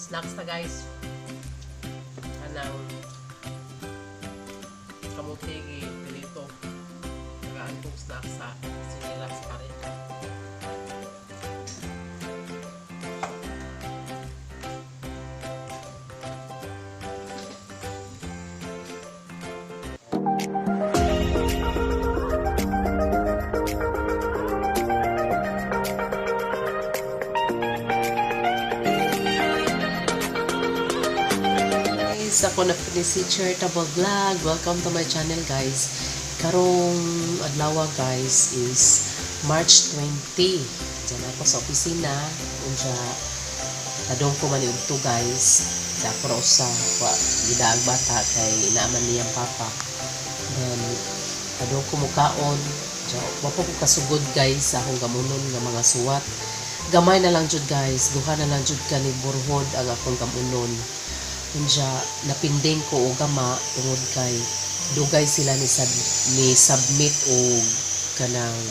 Snacks na, guys. Kanang kamuti gi pirito. Tagaan kong snacks sa sinilas pa rin. Guys, ako na po ni si Charitable Vlog. Welcome to my channel, guys. Karong adlaw, guys, is March 20. Diyan ako sa opisina. Unsa kadong ko man udto, guys. Sa ako ra usa wa gidaag bata kay inaaman niyang papa. Then kadong ko mukaon. Diyan, wa pa ko kasugod, guys, sa akong gamunon nga mga suwat. Gamay na lang jud, guys, duha na lang jud kani burhod ang akong gamunon. Unya napinding ko og gama tungod kay dugay sila ni submit og kanang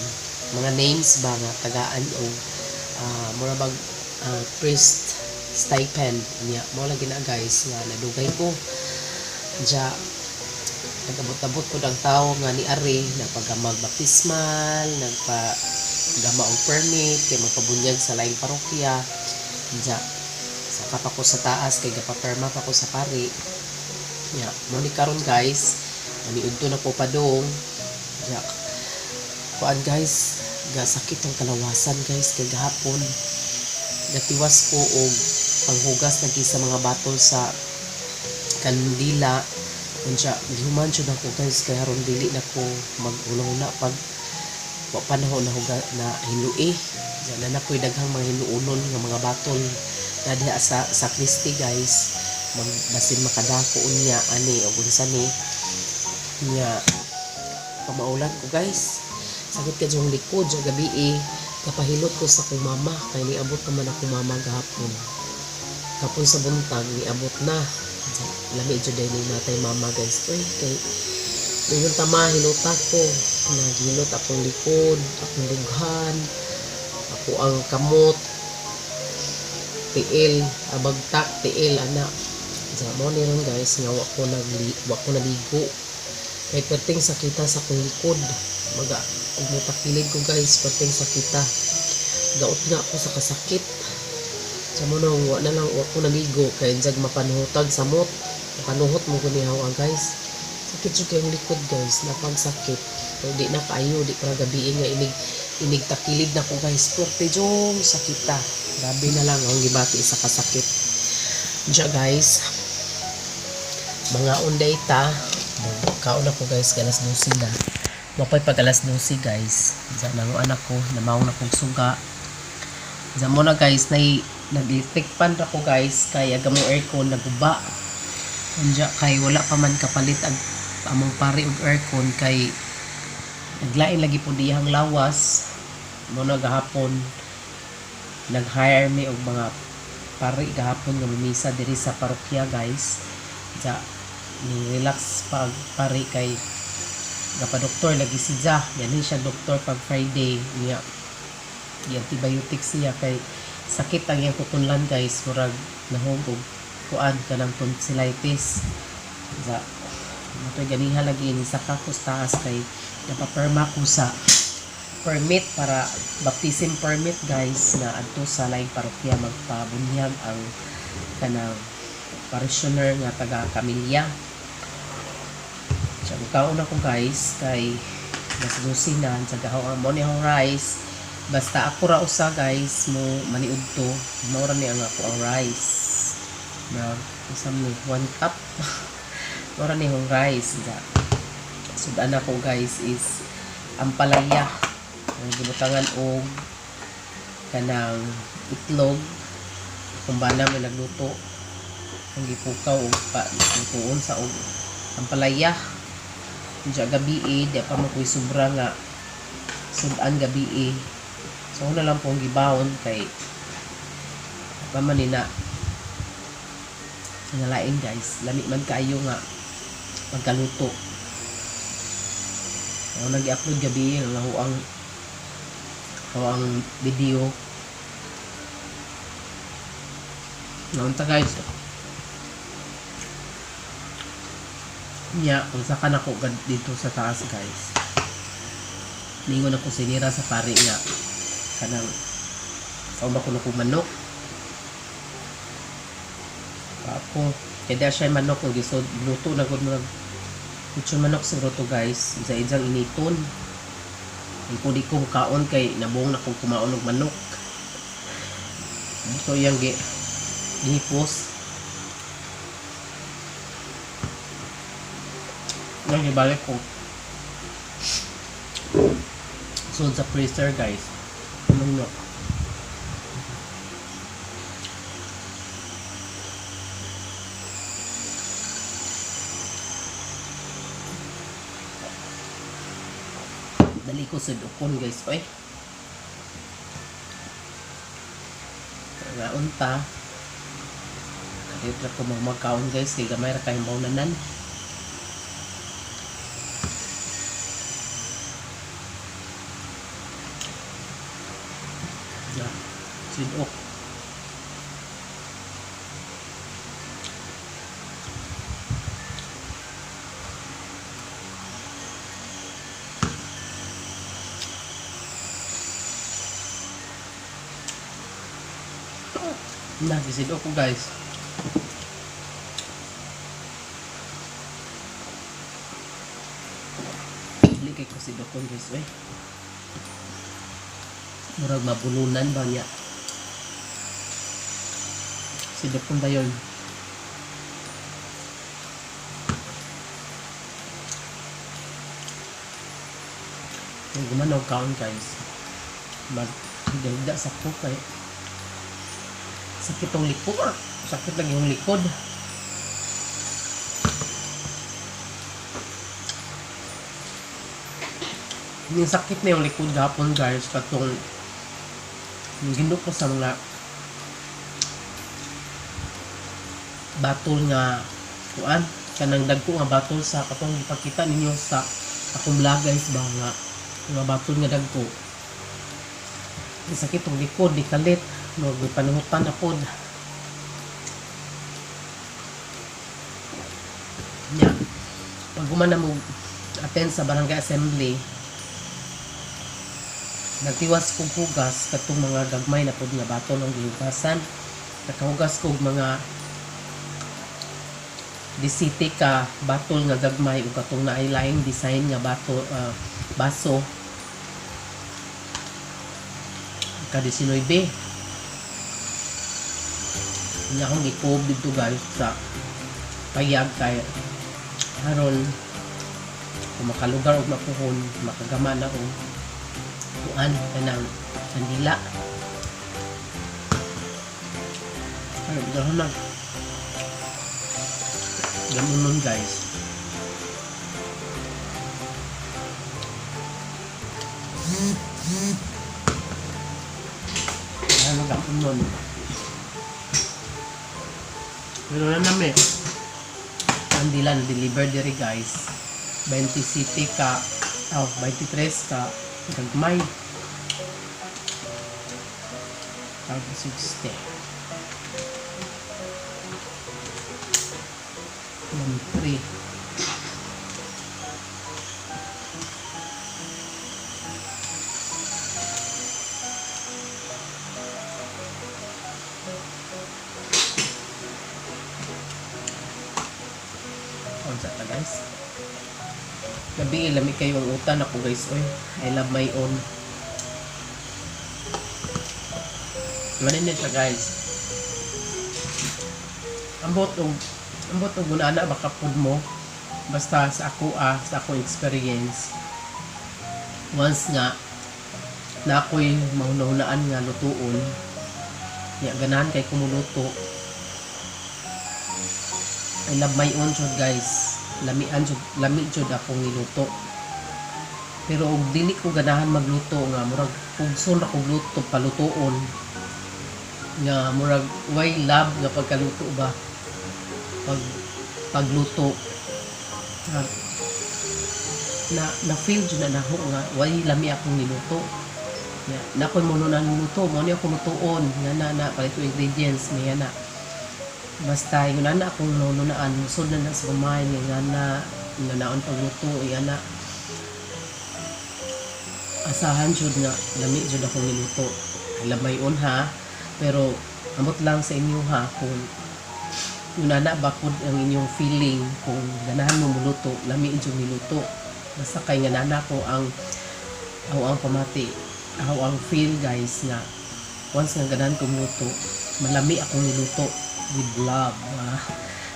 mga names ba nga tagaan og mura bag priest stipend niya. Mo lagi na, guys, nga nadugay ko. Diya nagabot-abot ko ang tao nga ni ari nagpagamag baptismal, nagpa gama og permit kay magpabunyag sa laing parokya. Diya saka pa ko sa taas kay gapaperma pa ko sa pari. Ya, mo ni karon, guys, maniudto na ko padung. Ya, kuan, guys, gasakit ang kalawasan, guys, kay gahapon gatiwas ko og panghugas lagi sa mga batol sa kandila. Unya gihuman jud ako, guys, kay haron dili na ko maghuna-huna pag wa pa na nahuga na hinlui. Diyan na nakoy daghang mga hinuunon nga mga batol na diha sa sacristy, guys. Mag basin makadako unya ani og unsa ni nya pamaulan ko, guys. Sakit ka yung likod. Sa gabi eh, kapahilot ko sa akong mama kay niabot naman akong mama gahapon. Gahapon sa buntag niabot na. Lami jud ni natay mama, guys. Uy, kay ingon tama hilota ko, naghilot akong likod, akong dughan, ako ang kamot, tiil, abagtak tiil ana. Sa mo ni ron, guys, nga wa ko naligo kay perting sakita sa akong likod. Maga ug motakilid ko, guys, perting sakita. Gaot nga ako sa kasakit. Sa mo nang wa na lang wa ko naligo kay jag mapanuhotag samot, mapanuhot mo ko ni hawa, guys. Sakit jud kayong likod, guys, napagsakit. Pero di na kaayo, di para gabi nga inig inig takilid na ko, guys, perte jong sakita. Grabe na lang ang gibati sa kasakit. Diya, guys, mga unday ta, kaon ako, guys, alas 12 na. Mapay pag alas 12, guys. Diya nang anak ko, namaw na kong suga. Diya mo na, guys, nay nag-electric pan ra ko, guys, kay aga mo aircon naguba. Unya kay wala pa man kapalit ang among pari og aircon kay naglain lagi po diyang lawas. Mo na gahapon nag-hire mi og mga pari gahapon nga mimisa diri sa parokya, guys. Ja ni relax pag pari kay gapa-doktor lagi si Ja. Yan siya doktor pag Friday niya. Gi antibiotics siya kay sakit ang iyang kukunlan, guys, murag nahog og kuan kanang tonsillitis. Ja matoy ganiha lagi ni saka ko sa taas kay napaperma ko sa permit para baptism permit, guys, na adto sa laing parokya magpabunyag ang kanang parishioner nga taga Camilla. So, kaon ako, guys, kay mas 12 na sa gahaw ang mo ni akong rice. Basta ako ra usa, guys, mo maniudto, mao ra ni ang ako ang rice. Na isam ni 1 cup. Mao ra ni akong rice. Da. Sudan ako, guys, is ampalaya. Ang gibutangan og kanang itlog. Kung bana may nagluto, ang gipukaw og pa lutuon sa og ampalaya. Diya gabi eh, di pa mo ko'y sobra nga sudan gabi eh. So una lang pong gibawon kay pa man ni na nalain, guys. Lami man kaayo nga pagkaluto. Ako nag-upload gabi ang ang video. Naunta guys. Nya, kung saka na ko dito sa taas guys. Ningon ako sinira sa pari nga kanang kaon ba kuno kog manok. Ako, kaya siya manok kung gisod luto na gud murag lechon manok siguro to guys. Sa ijang initon. Ang di ko kaon kay nabuong na kong kumaon og manok. Ito yang gi gihipos. Nang ibalik ko. So sa freezer guys. Manok. Dali ko sa dukon guys, oy. Nga unta. Kalit ra ko mga magkaon guys, kay gamay ra kay maunanan. Na, sidok. Na, gisidok ko guys. Dili kay ko sidokon guys, oy. Murag mabulunan ba niya? Sidokon ba yun? Kung gumanaw kaon guys, mag higda sa ko kay sakit tong likod. Sakit lagi yung likod. Yung sakit na yung likod gapon guys, katong gindok ko sa mga batol nga kuan, kanang dagko nga batol sa katong ipakita ninyo sa akong vlog guys ba nga mga batol nga dagko. Sakit tong likod, di kalit, magpanuhutan na pod. Nya, pag gumana mo attend sa barangay assembly, nagtiwas kog hugas katong mga gagmay na pod nga batol ang gihugasan. Nakahugas kog mga disite ka batol nga gagmay ug katong naay laing design nga batol, baso ka 19. Nya akong gikuob dito guys sa payag kay aron kung makalugar og mapuhon, makagama na og kuan kanang kandila. Ay, dahon na. Ganun nun guys. Ano ganun nun? Pero na nami. Kandila na deliver diri guys. 20 city ka, oh, 23 ka, gagmay. Tag 60. 1, 3. Unsa ta guys? Gabi lami kayo ang utan ako guys oy. I love my own. Manin na siya guys. Ambot og gunana baka pud mo. Basta sa ako sa akong experience. Once nga na ako'y mahunahunaan nga lutuon, nya ganahan kay kumuluto. I love my own jud guys. Lamian jud, lami jud akong niluto. Pero og dili ko ganahan magluto nga murag pugson ra kog luto palutoon. Nga murag why love nga pagkaluto ba? Pagluto. Na feel jud na nako nga why lami akong niluto. Nga na koy mo na niluto, mo ni ako lutuon nga na na palit ko ingredients niya na. Basta ingon ana akong nununaan, musod na na sa kumain nga na naon pagluto ana asahan jud nga lami jud akong niluto. Lamayon ha, pero amot lang sa inyo ha kung yun na ba pud ang inyong feeling kung ganahan mo muluto, lami jud niluto. Basta kay nga nana ko ang ako ang pamati, ako ang feel guys nga once nga ganahan ko muluto, malami akong niluto with love.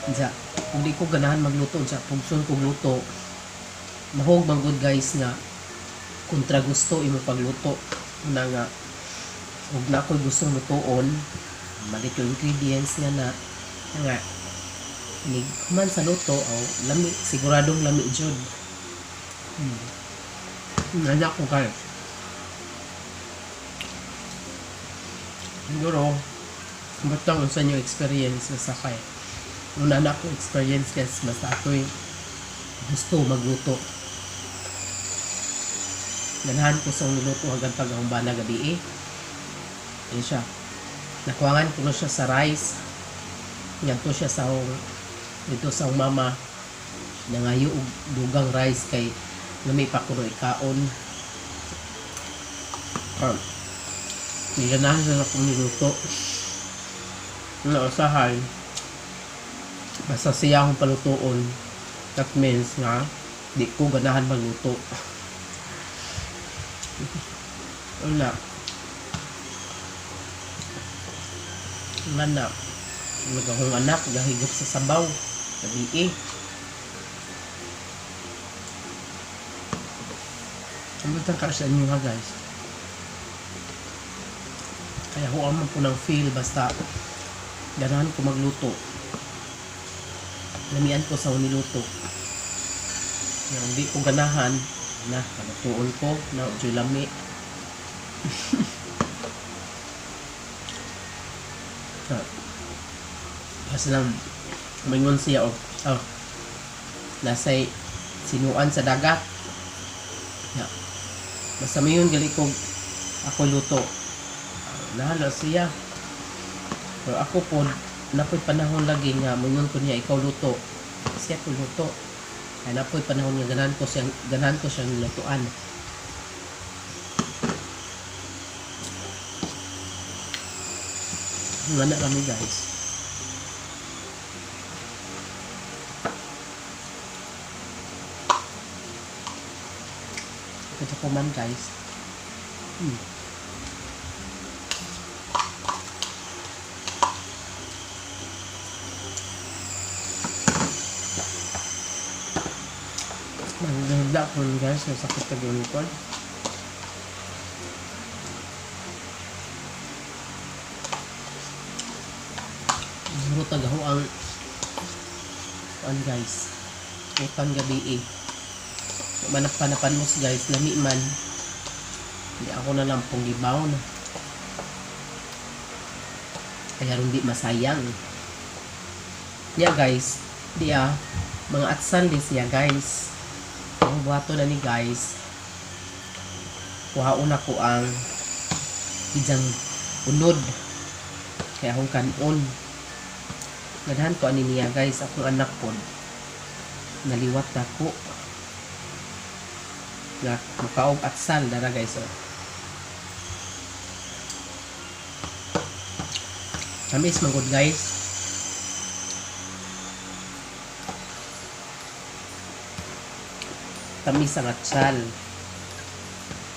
Diya, kung di ko ganahan magluto, diya, pugson kong luto, mahog man gud guys nga kontra gusto imo pagluto. Una nga, ug na ako'y gustong lutuon, malit yung ingredients nga na, nga, nig man sa luto, oh, lami, siguradong lami jud. Nanya ko guys. Siguro, ba't lang unsa inyo experience sa kay? Una na ako experience guys, basta ako'y gusto magluto. Ganahan ko sa niluto hanggang pag akong bana gabi eh. Ayun siya. Nakuangan ko na siya sa rice. Ngadto siya sa akong dito sa akong mama. Nangayo og dugang rice kay lami pa kuno ikaon. Ganahan siya sa akong niluto. Nausahay. Basta siya akong palutuon. That means nga di ko ganahan magluto. Wala. Nga na. Nagahong anak, gahigop sa sabaw. Gabi eh. Kamusta ka sa inyo ha guys? Kaya huwag man po ng feel basta ganahan ko magluto. Lamian ko sa uniluto. Nga hindi ko ganahan, na, palutuon ko, na, medyo lami. Basta lang, maingon siya, oh, oh, nasa'y sinuan sa dagat. Ya. Basta mayon gali ko ako luto. Nahalo siya. Pero ako po, napoy panahon lagi nga moingon ko niya ikaw luto. Siya ko luto. Kaya napoy panahon nga ganahan ko siyang lutuan. Nga na kami guys. Ito ko man guys. Maganda ko guys, nasakit na gawin. Siguro tagaho ang kuan guys. Utan gabi eh. Manak panapanmos guys, lami man. Hindi ako na lang pong gibaw na. Kaya ron di masayang. Niya guys, di mga atsan din siya guys. Ang buhato na ni guys. Kuhaon ako ang ijang unod. Kaya akong kanon. Ganahan ko ani niya guys, akong anak pod. Naliwat na ko. Nga mukaog atsal dara guys oh. Tamis man gud guys. Tamis ang atsal.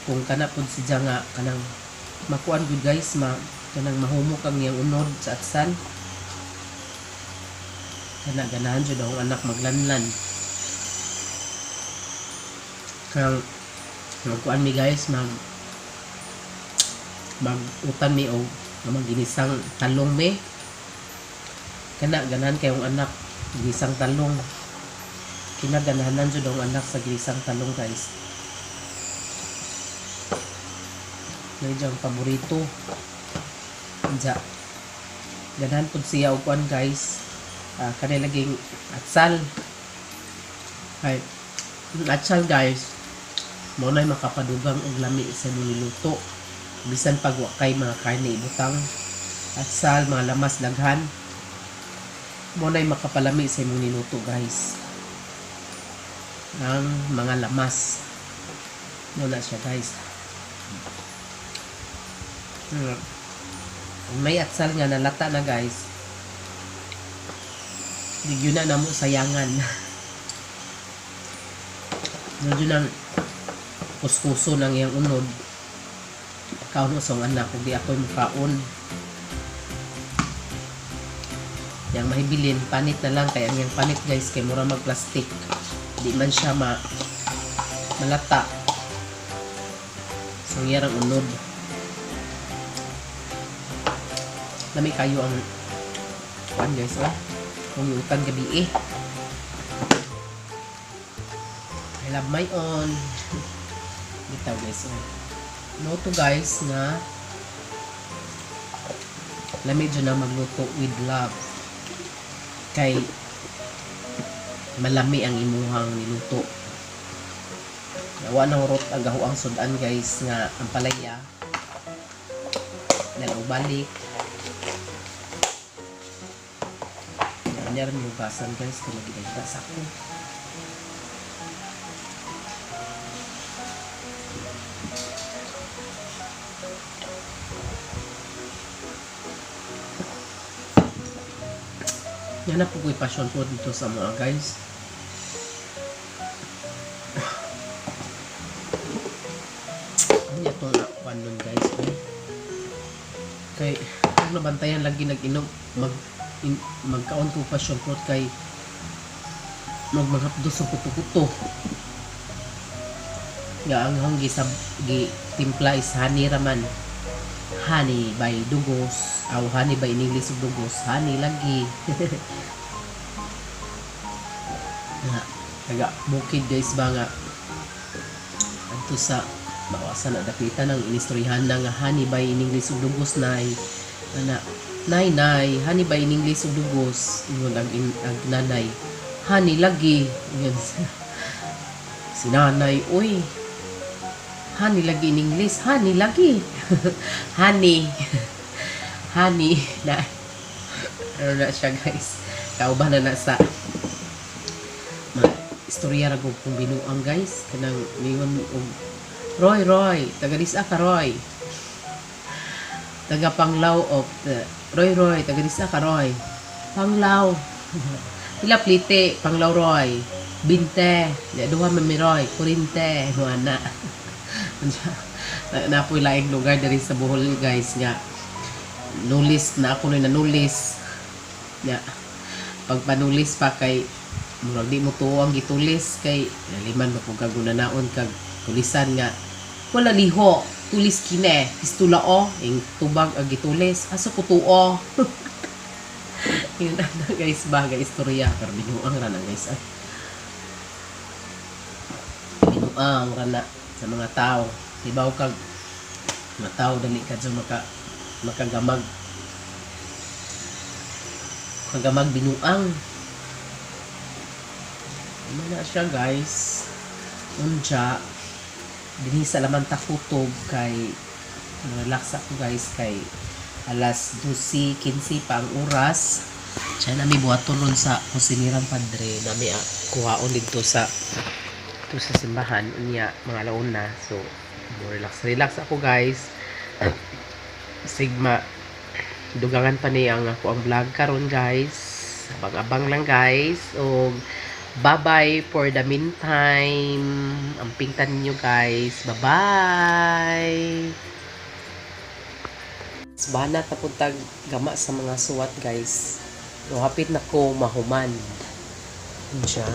Kung kana pud siya nga kanang makuan gud guys, ma kanang mahumok ang iyang unod sa atsal. Kana ganahan jud akong anak maglanlan. Kang magkuan mi guys, mag magutan mi og magginisang talong mi. Kana ganahan kayong anak ginisang talong. Kinaganahanan jud akong anak sa ginisang talong guys. Medyo ang paborito. Diya. Ganahan pud siya og kuan guys. Kanay laging atsal. Ay, atsal guys, mao na'y makapadugang og lami sa imong niluto. Bisan pag wa kay mga karne ibutang atsal, mga lamas daghan. Mo na'y makapalami sa imong niluto, guys. Ang mga lamas. Mo na siya, guys. May atsal nga nalata na, guys. Di yun na namo sayangan. Medyo nang kuskuso ng iyang unod. Kaon usong anak, kung di ako'y mukaon. Yang mahibilin, panit na lang. Kaya ang iyang panit, guys, kay mura mag-plastic. Di man siya malata. So, iyang unod. Lami kayo ang kuan, guys, oh. Kung yutan gabi eh. I love my own. Bitaw, guys, oh. No to, guys, nga lami dyan na magluto with love. Kay malami ang imuhang niluto. Wa nang rot agaho ang sudan, guys, nga ang palaya. Dalaw balik. Yan rin hugasan, guys, kung magigagda sa ako. Yan na po ko'y passion po dito sa mga guys. Ano itong nakuan nun, guys? Eh? Kay, kung nabantayan lagi nag-inom, magkaon ko passion fruit kay magmanghapdos sa kuto-kuto. Nga ang hong gi timpla is honey raman. Honey by Dugos. Aw, honey by in English Dugos. Honey lagi. Nga, taga bukid, guys, ba nga adto sa bawasan na dapitan ang inistoryahan na nga honey by in English ug Dugos nay ana nay nay honey by in English ug Dugos, ingon ang nanay, honey lagi. Ingon si nanay, uy, honey lagi in English, honey lagi, honey honey na ano na siya, guys, kauban na na sa mga istorya ra kung binuang, guys, kanang ningon og Roy, Roy, taga disa ka, Roy, taga Panglao of the Roy, Roy, taga disa ka, Roy, Panglao, pila plite Panglao, Roy? 20 ya, duha man mi, Roy, 40 mo ana. Napoy laing lugar diri sa Bohol, guys, nga nulis na ako na nanulis ya, pagpanulis pa kay murag di mo tuo ang gitulis kay naliman mo kung kagunanaon kag tulisan nga wala liho tulis kine pistula o ing tubag ang gitulis asa ko tuo. Yun na, guys, bagay istorya pero binuang ra na, guys, ah. Binuang ra na sa mga tao, tibaw kag mga tao dali ka dyan makagamag kagamag binuang. Ano na siya, guys. Unja dinhi sa laman takutob kay relax ako, guys, kay alas 12:15 pa ang oras. Siya nami buhaton ron sa kusinirang padre nami, ah, kuhaon dito sa dito sa simbahan unya mga alauna. So mo relax relax ako, guys. Sigma dugangan pa ni ang ako ang vlog karon, guys. Abang-abang lang, guys, og bye-bye for the meantime. Amping ta ninyo, guys. Bye-bye. Banat na puntag gama sa mga suwat, guys. No, hapit na ko mahuman. Unsa.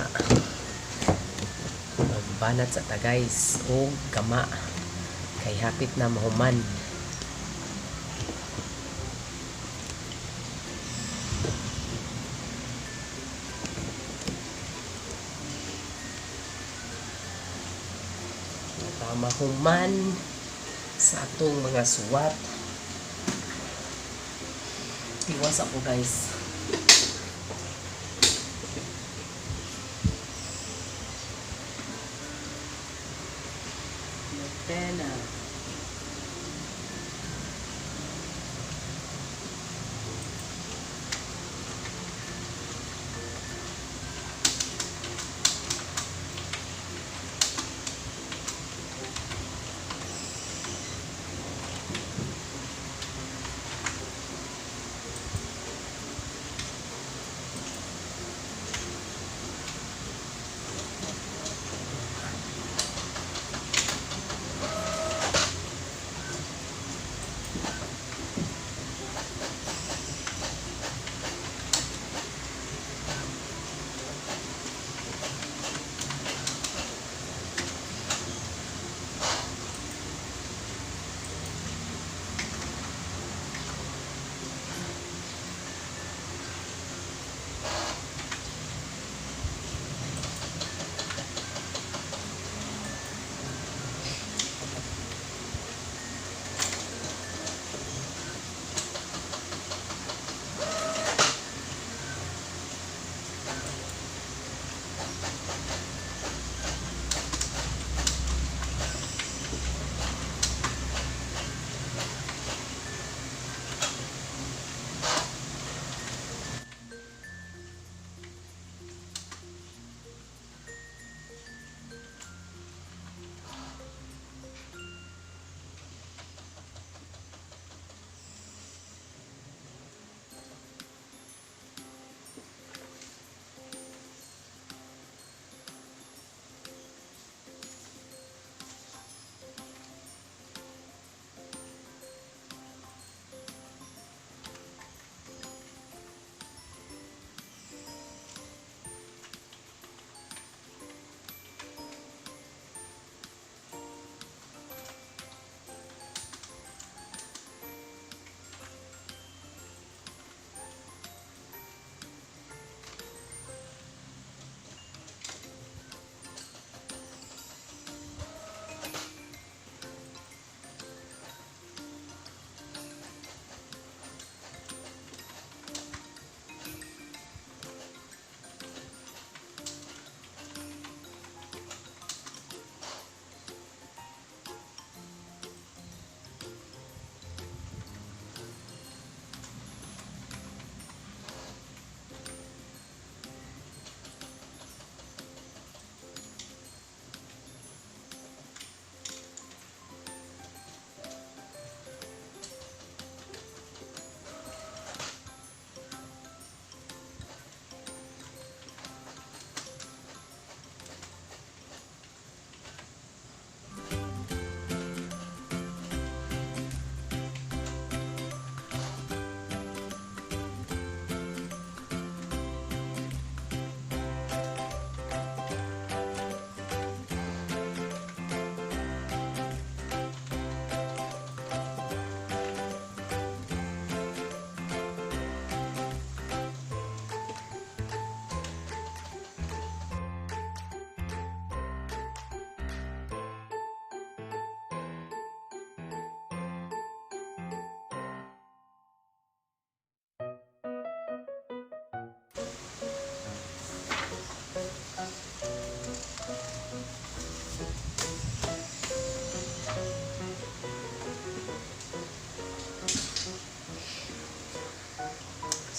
Magbanat sa ta, guys, o gama. Kay hapit na mahuman. Mahuman sa atong mga suwat. Iwas ako, guys. Pena.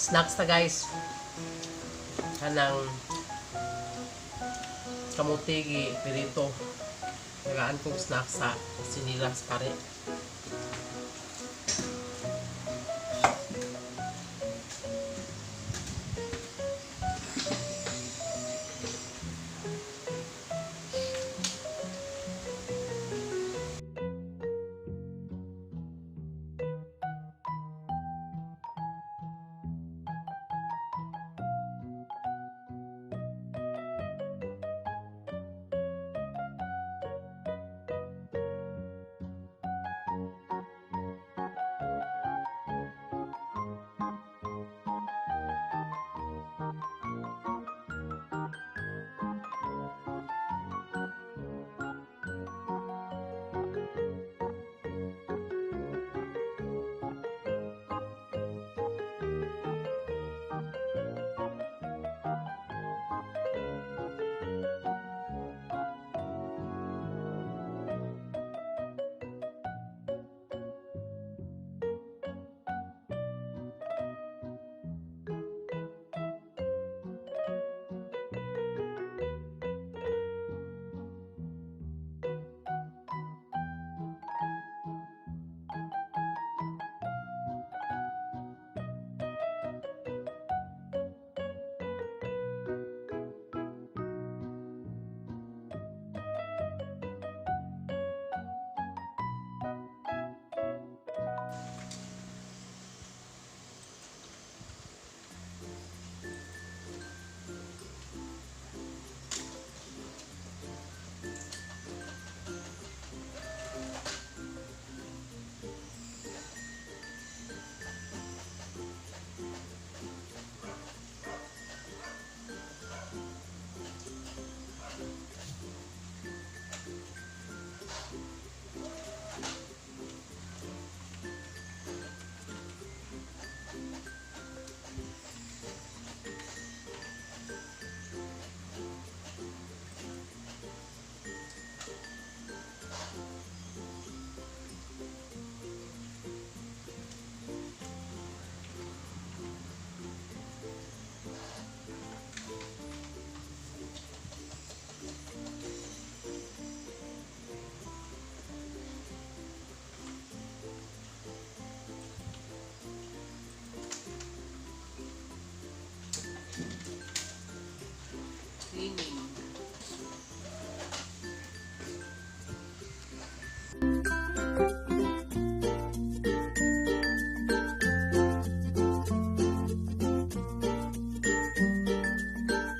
Snacks ta, guys. Kanang kamote gi pirito. Nagaan kong snacks sa sinilas pare.